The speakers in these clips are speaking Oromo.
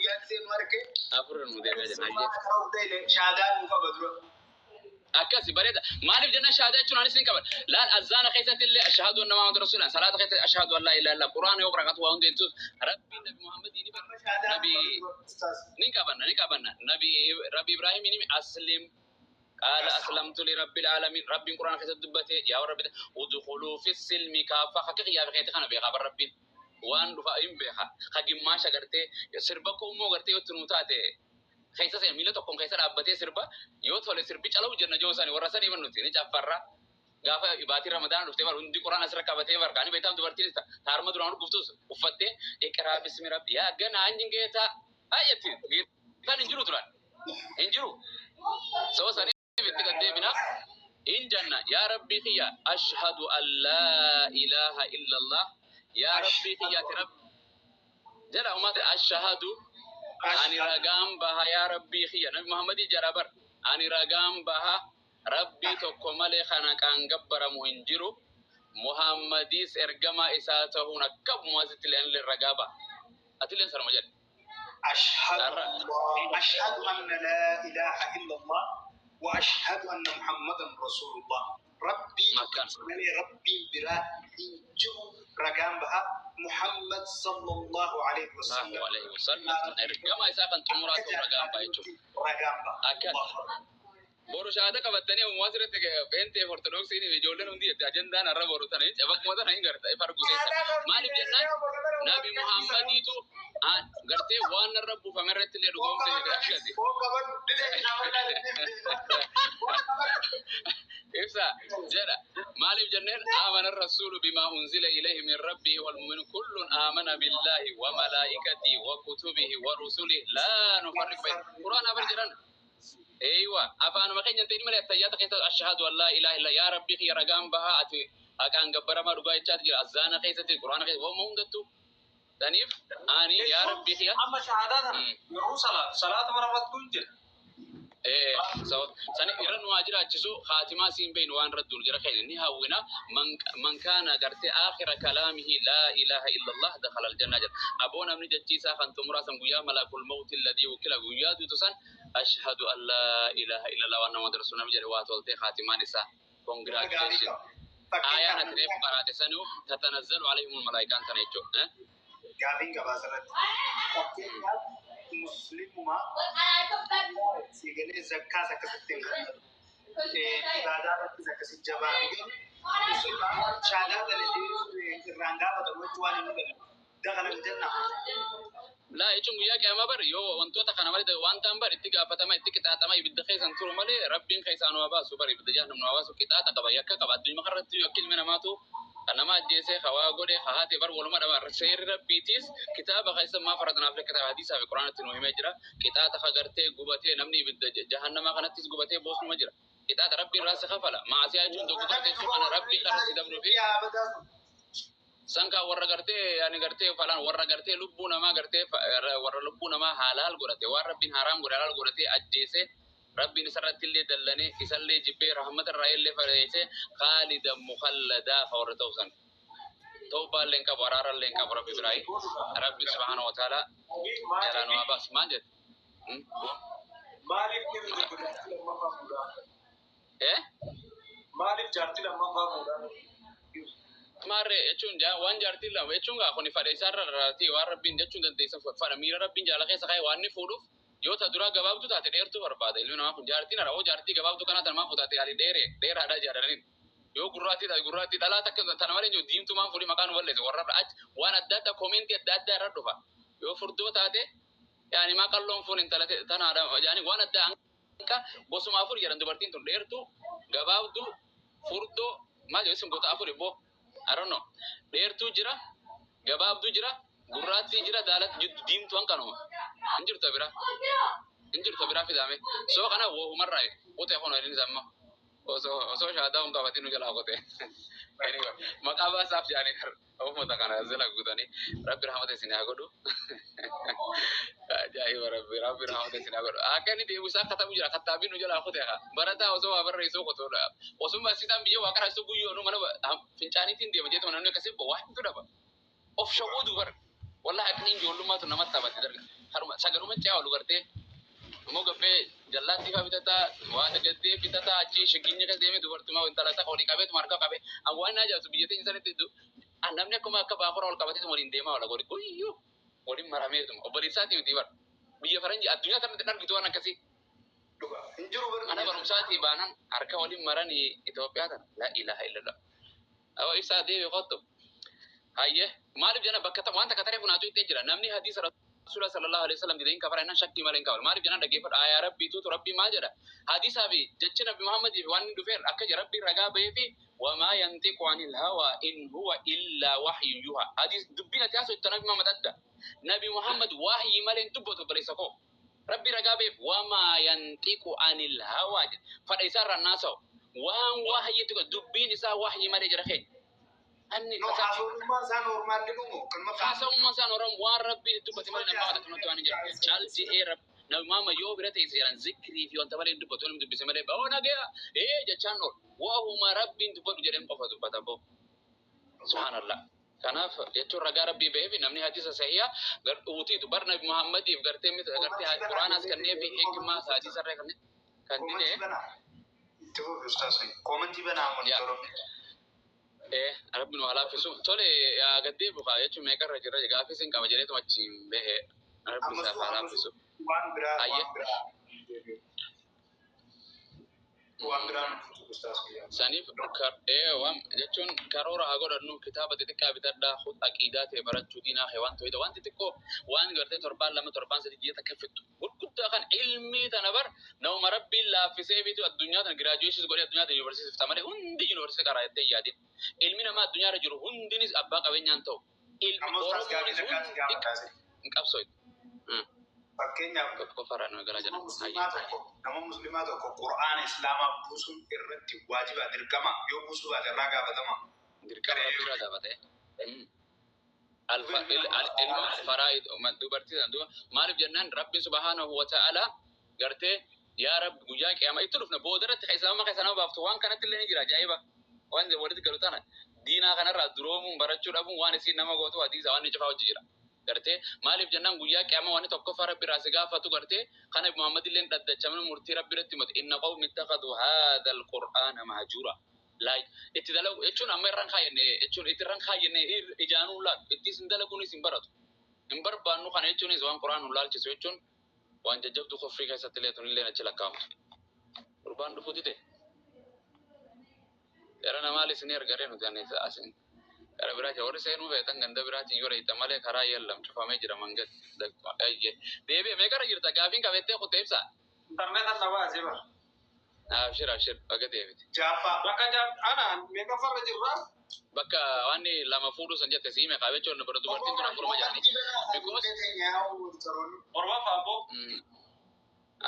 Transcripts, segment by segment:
guyyaatti seenu arge. Afur nu deebi'a jenna. Ayyee. Shaadaa nuu qaba dura. Akkasi bareeda. Maaliif jenna, shahaadaa jechuun anis ni qaban. Laal, azzaana keessatti illee "ashhadu anna Muhammad rasuulullah", salaata keessatti "ashhadu an laa ilaaha illallah", Quraana yoo qara'atu waa hundi jechuun Rabbiin Nabi Muhammadii ni bara. Shaadaa Nabi nuu qaba dura. Ustaaz. Ni qabanna, ni qabanna. Nabi Rabbi Ibrahim ni "aslim", qaala "aslamtu li rabbil alamin". Rabbiin Quraana keessatti dubbate, yaa rabbi, "udkhuluu fi silmi kaaffa". Hakka qiyyaa fi keetti kana beekaa bar, Rabbiin waan dhufa hin beeka. Ka gimmaasha gartee sirba koo immoo gartee yoo itti nuu taate keessa seena, miila tokkoon keessa dhaabbatee sirba yoo tole sirbi calawu jenna. Joo sani warra sanii nuti ni caffarra. Gaafa baatii Ramadaana dhuftee bar, hundi Quraana asirra qabatee bar, kaani beektaam, dubartiinis taarma duraan urguftus uffattee "iqraa bismi rabbi" yaa ganaa anjin geetaa ayyetti geetaan hin jiru turan hin jiru. Soo sanii itti gaddeebina hin janna. Yaa Rabbii kiyya, ashhadu an laa ilaaha illallah. Yaa Rabbii kiyya, ati Rabbi jedha ummata. Ashhadu, ani ragaan baha, yaa Rabbii kiyya, Nabi Muhammadii jedha bar, ani ragaan baha Rabbii tokko malee kana kaan gabbaramu hin jiru, Muhammadiis ergamaa isaa ta'uun akka asitti illee ragaa baha. Atillee sanuma jedhe. أشهد الله، أشهد أن لا إله إلا الله وأشهد أن محمدا رسول الله. ربي Akkan. malee Rabbiin biraa hin jiru ragaan baha, Muhammad sallallahu alaihi wasallam Allahu alaihi wasallam ergamaa isaa kan xumuraa ta'u ragaan baha jechuudha. Ragaan baha. Akkas. Boru shahaada qabattanii ammoo asirratti pheenxee Ortodoksiin ijoolleen hundi jette, ajandaan har'a boru tana hin bakkuma tana hin garta ifa arguu keessa. Maaliif jennaan, Nabi Muhammadiitu gartee waan narra buufame irratti illee dhugoomse jedhe akkasi. Foon qabadhu. Ibsa jedha. Maaliif jenneen, "آمن الرسول بما أنزل إليه من ربه والمؤمنون كل آمن بالله وملائكته وكتبه ورسله لا نفرق بين". Quraan abar jedhan. Eeywa, afaanuma keenya ta'in malee attayyaata keessa "ashhadu an laa ilaaha illa", yaa Rabbii kiyya, ragaan bahaa ati haqaan gabbaramaa dhugaa jechaati jira. Azzaana keessatti, Quraana keessatti, waanuma hundattuu. Saniif ani, yaa Rabbii kiyya. Amma shahaadaa tana yeroo salaatu salaata mararrattuu hin jira. Sani irra nu haa jiraachisu. Haatimaa siin beeynu waan radduun jira keenya ni hawwina. "من كان" gartee "آخر كلامه لا إله إلا الله دخل الجنة" jedha. Aboo, namni jechi isaa kan xumuraa san guyyaa malakul mawti alladhii wukila guyyaa duutu san "ashhadu an laa ilaaha illallah wa anna muhammadan rasuulullah" namni jedhe waa toltee haatimaan isaa. Congratulation. Ayaan ati reefu qaraate sanuu "تتنزل عليهم الملائكة" tana jechuudha. Gaafiin qabaa asirratti. Fakkeenyaaf, muslimumaa siigalee zakkaas akkasitti hin godhatu. Ibaadaa irrattis akkasitti jabaa ni galu. Muslimaa shaadaa dalagee irraan gaafatamu jechuu waan inni galu. "دخل الجنة". Laa jechuun guyyaa qiyaamaa bar yoo wantoota kana malee waan ta'an bar itti gaafatama, itti qixaaxama, ibidda keessan turu malee Rabbiin keessaa nu haa baasu bar, ibidda jahannam nu haa baasu. Qixaaxa qaba, yakka qaba. Addunyaa kanarratti yakki ilmi namaatu kan nama ajjeese, hawaa godhe, haate bar waluma dhaba. Seerri Rabbiitiis kitaaba keessa "ما فرطنا في الكتاب" hadiisaa fi Quraanatti nu himee jira. Qixaaxa kagartee gubatee namni ibidda jahannamaa kanattis gubatee boosnuma jira. Qixaaxa Rabbi irraa si kafala. Maasiyaa jechuun dogoggora jechuun kana Rabbii kana si dabruu fi sankaa warra gartee yani gartee falan warra gartee lubbuu namaa gartee warra lubbuu namaa halaal godhate, waan Rabbiin haraam godhe halaal godhate ajjeese, Rabbiin isarratti illee dallane, isallee jibbee, rahmata irraa illee fareesse, خالدا مخلدا fa warra ta'u san tawbaallee hin qabu, araarallee hin qabu Rabbi biraayi. Rabbi subhaanahu wa ta'ala jalaa nu haa baasu. Maal jedhe? Maaliif dhiirri tokko jaartii lammaffaa fuudhaa? Eh? Maaliif jaartii lammaffaa fuudhaa? Maarree jechuun waan jaartiin lama jechuun gaa kuni fadha isaarra rarraati. Waan Rabbiin jechuun dandeessa, fadha miira Rabbiin jaala keessa kaa'e waan inni fuudhuuf. Yoo ta duraa gabaabduu taate dheertuu barbaada ilmi namaa kun. Jaartiin hara oo jaartii gabaabduu kana tanamaa fuutaate yaali dheere dheeraadha jaalladhaniin. Yoo gurraattii taate gurraattii dhalaa takka tana malee jiru diimtuu maan fuudhii maqaa nu balleesse warra achi waan adda addaa comment adda addaa irra dhufa. Yoo furdoo taate yaani maa qalloon fuun intala tanaadha yaani waan addaa hanqa gosuma afur jedhan. Dubartiin tun dheertuu, gabaabduu, furdoo, maal jedhu isin, gosa afur ibboo, I don't know. Dheertuu jira, gabaabduu jira, gurraattii jira, daalatti diimtuu hanqanuma. Hin jirtu bira. Hin jirtu biraa fidaame. Soo kana woohumarraa qotee kun inni amma. Osoo shaadaa hun qabatin nu jalaa qotee. Anyway, maqaa baasaaf jedhanii uummata kana zila guutanii. Rabbi rahmata isin haa godhu. Ajaa'iba, Rabbi rahmata isin haa godhu. Akka inni deebisaa katabu jira, kattaabiin nu jalaa kutee haa. Barataa osoo waa barreessuu qotuudha. Osoo barsiisaan biyya waa qaraasu guyyoonu mana fincaaniitiin deema jeetuma namni akkasii waa hedduu dhaba. Of shawwuu dubar. Wallahi akka ijoollummaatu namatti taphate darga. Haruma Sagaluma ce'aa oolu gartee. Immoo gabbee jallaatti faa bitataa, waan gaddee bitataa, achi shigginyi keessa deemee dubartummaa intala takka olii qabeetuma harka qabee. Waan na ajaa'ibsu biyya teenya sanitti namni akkuma akka baafura ol qabateetuma waliin deemaa oola godhi guyyuu waliin marameetuma obboleessaati miti bara. Biyya faranjii addunyaa kanatti hin argitu waan akkasii. Dhugaa. Hin jiru bara Mana biyya sana. Barumsaatii baanaan harka waliin maranii Itoophiyaa tana. Laa ilaaha illallah. Awwa ibsaa deebi kottu. Hayyee maaliif jenna bakka waan takka taree funaatu itti jira. Namni hadiisa Rasuula sallallahu alaihi wasallam didee hin kafara innan shakkii malee hin kafara. Maaliif jennaan dhaggeeffadhu aayaa Rabbiituutu Rabbii maal jedha? Hadiisaa fi jechi Nabi Muhammadii fi waan inni dhufeer akka jedha Rabbiin ragaa bahee fi wamaa yantiqu anil hawaa in huwa illaa wahyun yuha. Hadiis dubbiin ati haasoftu Nabi Muhammad adda. Nabi Muhammad wahyii malee hin dubbatu, obboleessa koo. Rabbi ragaa baheef wamaa yantiqu anil hawaa jedha. Fadha isaa irraa naasa'u. Waan wahyiitti dubbiin isaa wahyii malee jira keenya. Anni No, haasawummaa isaa normaalli dhumu kanuma. Haasawummaa isaan Oromoo waan Rabbiin dubbate malee nama kadhatu nutti waan hin jiru. Cal je'ee Rabbi Nabi Muhammad yoo bira teesse jedhan zikrii fi wanta malee hin dubbatu, namni dubbise malee ba'oo nagaya ee jechaan oolu. Waahuma Rabbiin dubbatu jedheen qofa dubbata boo. Subhaanallah. Kanaaf jechuun ragaa Rabbii ba'ee fi namni hadiisa sahiha uutiitu bar Nabi Muhammadiif gartee gartee Quraanaas kannee fi hikmaa hadiisa irra kanneen kan didee. Koomantii banaa. Itti fufi ustaas. Koomantii banaa monitoroonni. Ee, Rabbi nu haa laaffisu. Tole, gaddee bukaa jechuun meeqarra jirra gaafii sin qaba jedheetuma achiin bahe. Rabbi isaaf haa laaffisu. Waan biraa Ayyee. waan biraa. Waan biraa nu ustaas. Saniif waan jechuun karoora haa godhannu, kitaaba xixiqqaa bitadhaa, khud aqiidaa ta'e barachuu diinaa kee waan ta'e waan xixiqqoo waan gartee torbaan 2, torbaan 3, ji'a takka fixxu gurguddaa kan ilmii tana bar nama Rabbiin laaffisee bitu addunyaa tana graduation godhee addunyaa tana yuunivarsiitii fita malee hundi yuunivarsiitii karaa jettee hin yaadin. Ilmi namaa addunyaa irra jiru hundinis abbaa qabeenyaan ta'u. Ilmi Amma ustaas gaafii Oromoonis takkaatti hundi gaafataase. hin qabsoo. Fakkeenyaaf Tokko faraa nama galaa nama jedhan. muslimaa tokko nama muslimaa tokko Qur'aana Islaamaa buusuun irratti waajiba, dirqama, yoo buusuu baate irraa gaafatama. Dirqama Rabbi irraa gaafate. Ilma faraa'id dubartii sana duba maaliif jennaan Rabbi subhaanahu wa ta'ala gartee yaa Rabbi guyyaa qiyaamaa itti dhufna boodarratti kan islaamummaa keessa nama baaftu waan kanatti illee ni jira. Ajaa'iba waan walitti galu tana diinaa kanarraa duroomuun barachuu dhabuun waan isiin nama gootu hadiisa waan ni cufaa hojii jira. Gartee maaliif jennaan guyyaa qiyaamaa waan tokkoffaa Rabbi irraa si gaafatu gartee kana Muhammad illee dhaddachamni murtii Rabbi irratti himatu inna qawmi ittakhadhu haadha alqur'aana mahjuura. Like itti dalagu jechuun amma irraan kaayyenne jechuun itti irraan kaayyenne ijaanuu laalu ittis hin dalaguunis hin baratu. Hin barbaannu kana jechuunis waan Qur'aan nu laalchisu jechuun waan jajjabdu kufrii keessatti illee tunillee achi lakkaa'amtu. Gurbaan dhufuu dide. Gara namaa isin ergaree nuti ani asin gara biraatiin warri seenuu feetan ganda biraatiin yoo dheeytan malee karaa yeellam cufamee jira mangat. Deebi'e meeqarra jirta gaafiin qabettee kutte ibsaa? Internet na baasee bara. Abshir, abshir, bakka deebite. Jaaffaa. Bakka ana meeqaffarra jirra? Bakka waan lama fuudhuu san jette siime qabechuun bara dubartiin tun afuruma jaani. Because Torbaffaa abboo.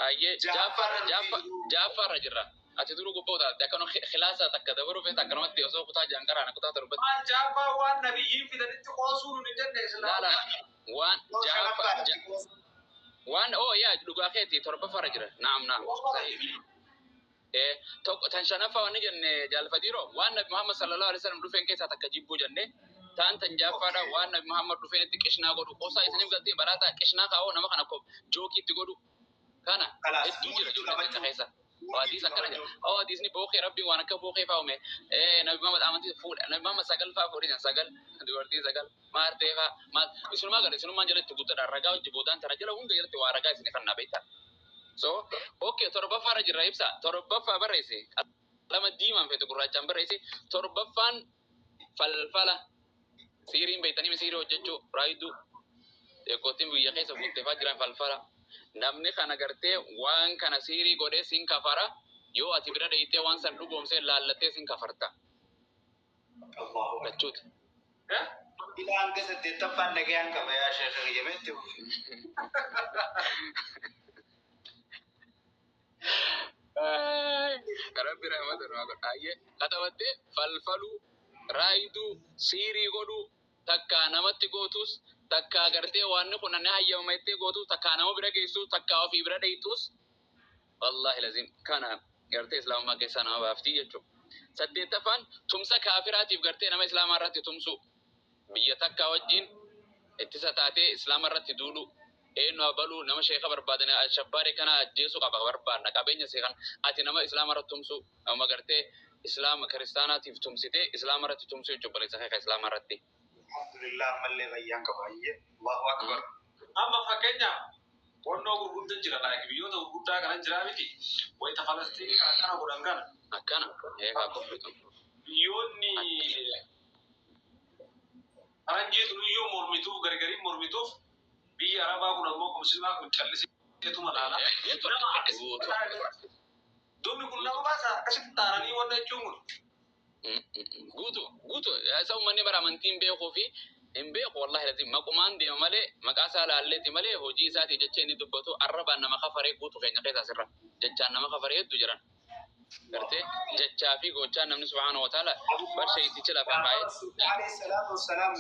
Ayyee jaaffarra jaaffarra jirra. Ati duru gubbaa utaalte akkana khilaasa takka dabaruu feeta akkanumatti osoo kutaa jaanqaraana kutaa torbatti. Maal jaaffaa waan nabiyyiin fidanitti qoosuu nun hin jenne Laala islaama. waan jaaffa waan oo yaa dhugaa keeti torbaffarra jira. Naam, naam. Tokko tan shanaffaa wanni jenne jaalfadiiroo waan Nabi Muhammad sallallahu alaihi wasallam dhufeen keessaa takka jibbuu jenne taan tan jaaffaadha waan Nabi Muhammad dhufeen itti qishnaa godhu qoosaa isiniif galtee balaataa qishnaa kaa'oo nama kana jookii itti godhu kana hedduu jira ijoollee keenya keessa. Hadiis akkana jedha. Oo hadiisni bookee Rabbiin waan akka bookee fa'aa uume. Nabi Muhammad amantii fuudha. Nabi Muhammad sagal fa'aa fuudhe sagal dubartii sagal maartee fa'aa maal isinumaa gara isinumaan jalatti guuttadha ragaa hojii boodaan tana jala hunda jalatti waa ragaa isin kan beektaa. So okay, torbaffaarra jirra ibsa. Torbaffaa barreesse. Qalama diimaan feete gurraachaan barreesse. Torbaffaan falfala. Siiriin beektanii siirii hojjechuu raayiduu. Eekootiin biyya keessa guuttee jiran falfala. Namni kana gartee waan kana siirii godhee sin kafara yoo ati bira dheeyitee waan san dhugoomsee laallattee sin kafarta. Jechuuti. Ila hanga saddeettaffaan nagayaan qaba yaa sheekha kiyyametti. Rabbi rahmata nu haa godhu. Ayyee katabattee falfaluu, raayiduu, siirii godhuu, takkaa namatti gootus, takkaa gartee waan kun na hayyamama jettee gootus, takkaa nama bira geessus, takkaa ofii bira dheeytus. Wallaahi lazim kana gartee islaamummaa keessaa nama baaftii jechuudha. Saddeettaffaan tumsa kaafiraatiif gartee nama islaamaa irratti tumsu. Biyya takkaa wajjin ittisa taatee islaama irratti duulu. Eenyu abaluu nama sheeka barbaadan shabbaaree kana ajjeesuu qaba barbaadna qabeenya seekan ati nama islaama irratti tumsu nama gartee islaama kiristaanaatiif tumsitee islaama irratti tumsuu jechuun obboleessa kee islaama irratti. Alhamdulillah ammallee fayyaan qaba. Ayyee. Allahu akbar. Amma fakkeenyaaf qonnoo gurguddaa jira like biyyoota gurguddaa kana jira miti wayita Falastiin kan akkana godhan kana Akkana eegaa qophiitu. Biyyoonni faranjiitu iyyuu mormituuf gargariin mormituuf biyya Arabaa kun ammoo musliimaa kun calliseetuma laala. Dubni kun nama baasa akkasitti taaranii wanna jechuun kun. Guutu guutu isa uummanni bara amantii hin beekuu fi hin beeku wallahi lazim maqumaan deema malee maqaa isaa laalleeti malee hojii isaatii jecha inni dubbatu arrabaan nama kafaree guutu keenya keessaa sirra jechaan nama kafaree hedduu jiran. Gartee jechaa fi gochaan namni subhaanahu wa ta'ala bar sheeyiticha lafaa kaa'ee. Alayhi salaatu wassalaam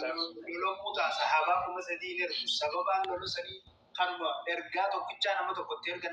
lolamuu ta'a sahaabaa 3000 ergu sababaan lolu sanii kanuma ergaa tokkichaa nama tokkotti erga.